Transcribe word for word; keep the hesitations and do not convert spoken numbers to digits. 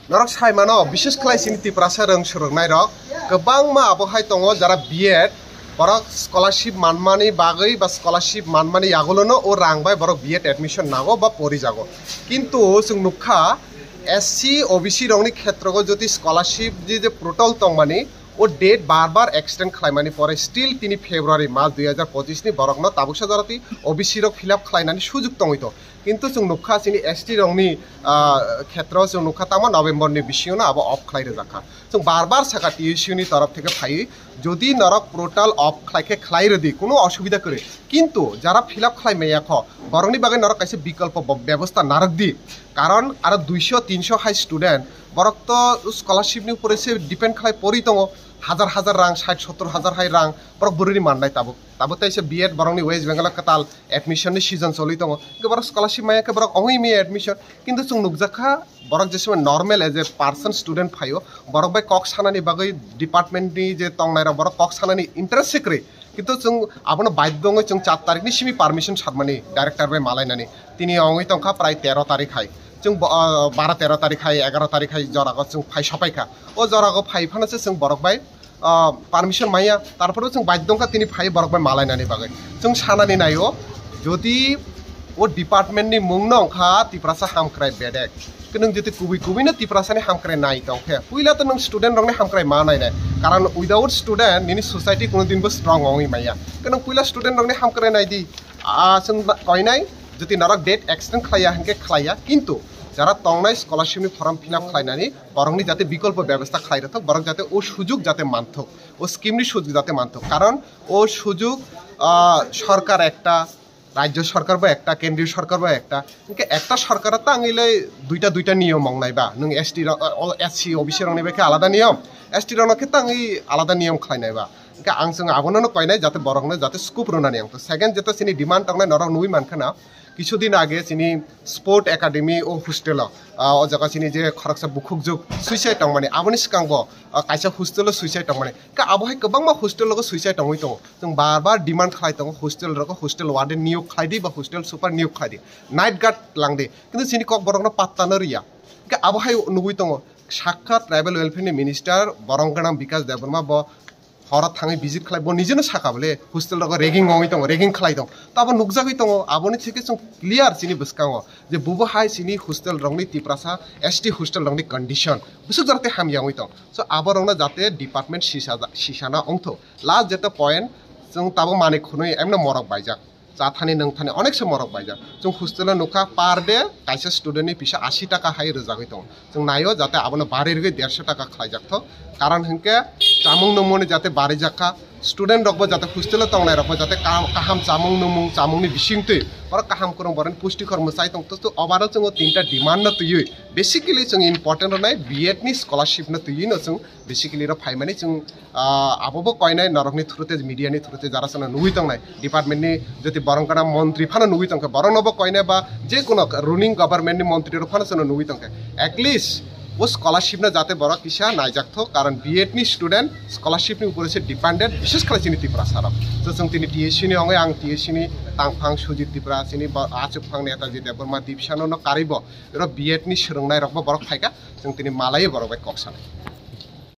Norok sai mano, bises khlai chini Tiprasa rwng swrwngnairok kwbangma abo hai tongo, jara B Ed, borok scholarship manmani bagwi ba scholarship manmani yagulono o rang bai borok B Ed admission nago ba porijago. Kintu chwng nukha, S C, O B C rokni khetrogo jodi scholarship je, je portal tongmani, o date bar bar extend khlaimani pore still tini February mas dui hajar pochis ni borokno tabuksa jora twi O B C rok fill up khlainani sujuk tongwi to. Kintu chwng nukha chini S T rokni, ah, khetro chwng nukha tamo November ni bisingo no abo off khlai rwjakha. Chwng bar bar sakha T S U ni torof theke phaiwi, jodi norok portal off khlai khe khlai rwdi, kuno osubida kwrwi. Kintu jara fill up khlai maya kho, borokni bagwi norok kaisa bikolpo bo-, bebosta narwk di. Karon aro duiso tinso hai student, borok to scholarship ni upore se depend khlai pori tongo, hajar hajar rang, sait sottor hajar hai rang borok bwrwini mannai tabuk. Tabuk teisa B Ed borokni West Bengal o kwtal admission ni season choli tongo. Hwnkhe borok scholarship maya khe borok ongwi maya admission. Kintu chwng nukjakha, borok jesumani normal as a person student phaio, borok bai kok sanani bagwi department ni je tongnai rok borok kok sanani interest se kwrwi. Kintu chwng abono baidyo wngwi chwng char tarikh ni simi permission satmani director bai malainani. Tini ongwi tongkha prai tero tarikh hai. Chwng bo-, ah, baro tero tarikh hai, egaro tarikh hai jorago chwng phai sopaikha. O jorago phai phano se chwng borok bai ah, permission maya, tarpore chwng baidyo wngkha tini phai borok bai malainani bagwi. Chwng sanani naio, jodi o department ni mung no wngkha Tiprasa Hamkrai Bedek, khe nwng jodi kubui kubui no Tiprasa ni hamkrai nai tong khe, puila to nwng student rok ni hamkrai ma nai nai, karon without student nini society kuno din bo strong wngwi maya, khe nwng puila student rok ni hamkrai nai di. Ah, chwng koinai, jodi norok date extend khlaiya hinkhe khlaiya, kintu jara tongnai scholarship ni form fill up khlainani, borokni jate bikolpo bebostha khlai rwthok, borok jate o sujuk jate manthok, o scheme ni sujuk jate manthok. Karon o sujuk, ah, sorkar ekta, rajyo sorkar bo ekta, kendriyo sorkar bo ekta. Hinkhe ekta sorkar tangwi le duita duita niyom wngnai ba, nwng S T rok, o, S C, O B C rokni bai khe alada niyom, S T rokno khe tangwi alada niyom khlainai ba. Hinkhe ang chwng abono no koinai jate borokno jate scope rwnani ang to. Second, jeta chini demand tongnai norok nugwi mankha na, kisu din age chini Sport Academy o hostel o, ah, o jaga chini je khoroksa bukhukjwk suicide tongmani, aboni swkang bo, ah, kaisa hostel o suicide tongmani. Ka abo hai kwbangma hostel rogo suicide tongwi tongo. Chwng bar bar demand khlai tongo hostel rogo, hostel warden niyok khlai di ba hostel super niyok khlai di. Night guard lang di. Kintu chini kok borokno patta no riya. Ka abo hai nugwi tongo. Sakha tribal welfare ni minister borong gwnang Bikash Debbarma bo horo thangwi visit khlai, bo nijeno sakha bole hostel rogo ragging wngwi tongo, ragging khlai tong. To abo nukjagwi tongo, aboni theke chwng clear chini bwskango je bubo hai chini hostel rokni Tiprasa S T hostel rokni condition bwswk jora tei hamya wngwi tong. So abo rokno jate department sisa, sisana wngthok. Last jeta point, chwng tabuk manwi khwnwi emno morok baijak. Chathani nwngthani onek se morok baijak. Chwng hostel o nukha per day kaisa student ni pisa ashi taka hai rwjagwi tongo. Chwng naio jate abono bari rwgwi derso taka khlaijak thok. Karon hinkhe chamung nungmungni jate barijak kha, student rokbo jate hostel o tongnai rokbo jate ka-, kaham chamung nungmung, chamungni bisingtwi borok kaham kwrwng borokni pustikhor mwchai tong. To, to overall chwng o tinta demand no twiwi basically chwng important rwnai B Ed ni scholarship no twiwi no chwng basically ro phaimani chwng, ah, abobo koinai norokni through te, media ni through te jara chwngno nugwi tongnai, department ni jodi borong gana montri phano nugwi tongkha, borokno bo koinai ba je kono ruling government ni montri rok phano chwngno nugwi tongkha, at least o scholarship no jate borok kisa naijak thok, karon B Ed ni student scholarship ni upore se dependent, bishes khlai chini Tiprasa rok. So chwng tini T S C ni ongwi ang T S C ni tangphang Sujit Tripura, chini bo achukphang Netaji Debbarma Dipsano no karwi bo oro B Ed ni swrwngnai rok bo borok phaikha, chwng tini malaiwi borok bai kok sanai.